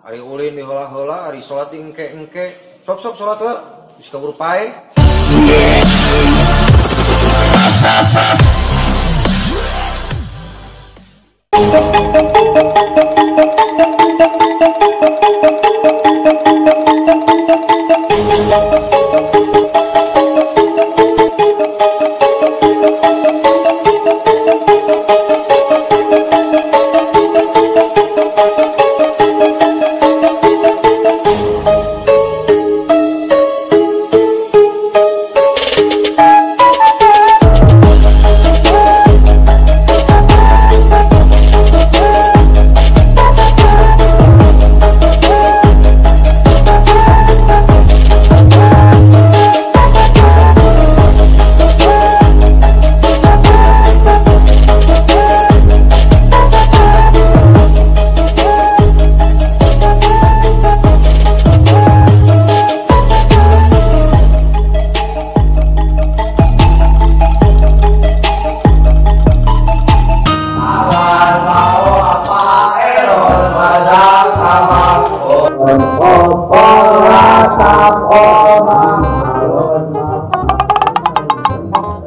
Ari ulin di heula-heula, ari salat di engke-engke. Sok-sok salat heula, geus kabur pae.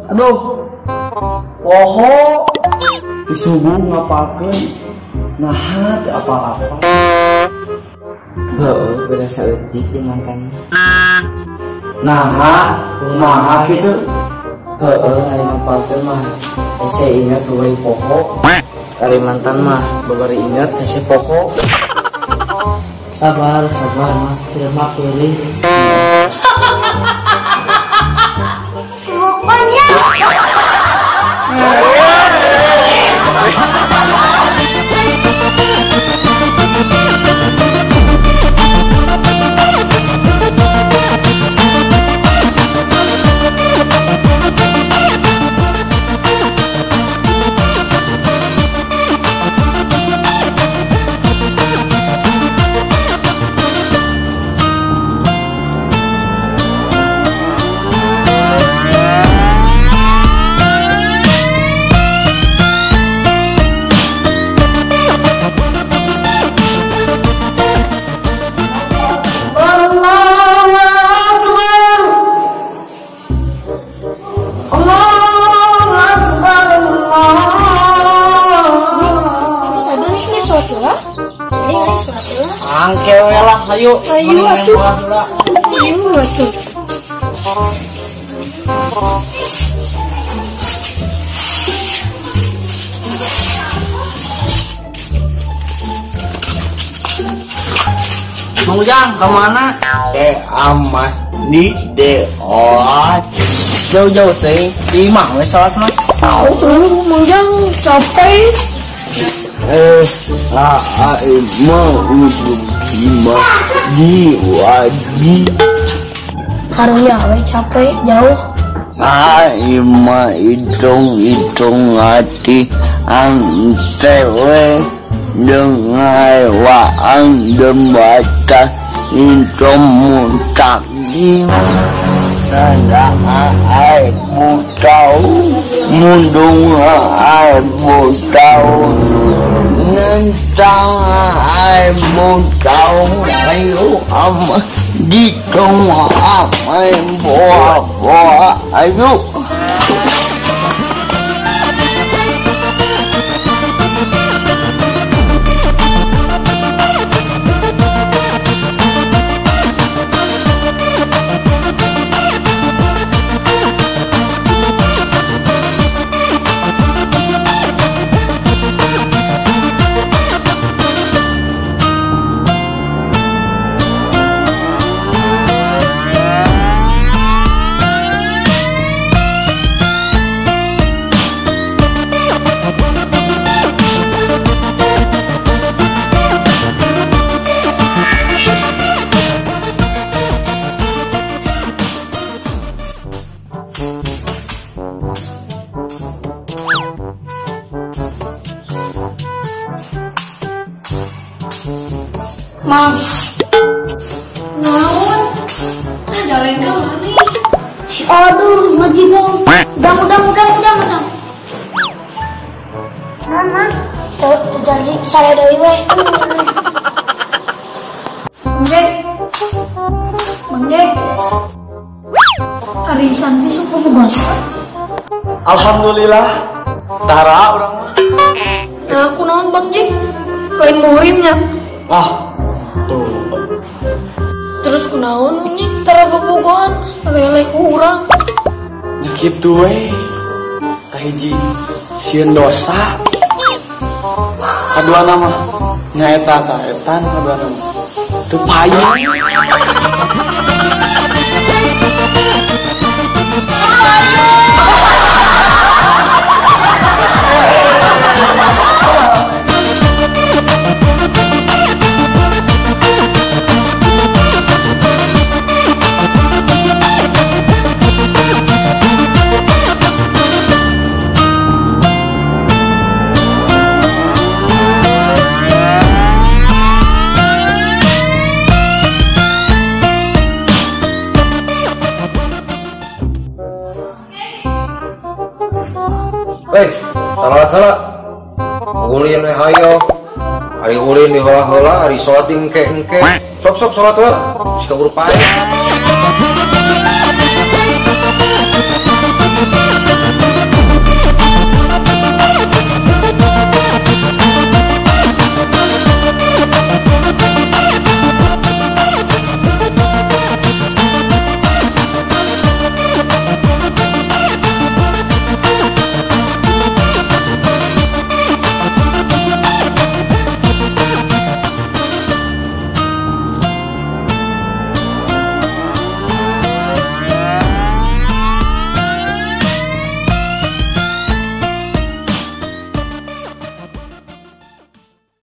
Aduh, poho di subuh ngapakeun, nah teu apa-apa. Heeh, beda saeutik jeung mantan. Naha, kumaha kitu? Heeh, ari ngapalkeun mah hese ingat babari poho. Ari mantan mah babari ingat hese poho. Sabar, sabar mah, tidak mah peurih. Angke we lah, ayo. Ayo atuh. Ayo atuh. Mang Ujang, ke mana? Amah di deot. Jauh-jauh teh, di imah we salat mah. Tahu, Mang Ujang capek. Di wadi. Karunya we capek jauh. Ima hitung-hitung hati antewe dengan waang dembata itu mutakim tanda ai butau mundung ai butau nentang ai butau ayo am ditung amai boa boa ayo. Mang, naon? Jalan ke mana? Aduh, ngajibong. Udang. Mama, tuh jadi sare deui we. Ari santri sok bobogohan. Alhamdulillah. Tara urang mah. Nah, aku naon Bang Jek? Lain muhrimnya. Ah. Tuh. Terus kunaon Bang Jek tara bobogohan, leleh ku urang. Nya kitu we. Kahiji sieun dosa. Kaduana mah nya eta tah eta nu kaduana mah. Teu payu. Hei, salah-salah. Ulin we hayo. Ari ulin di heula-heula, ari salat engke-engke. Sok-sok salat heula. Geus kaburu paeh.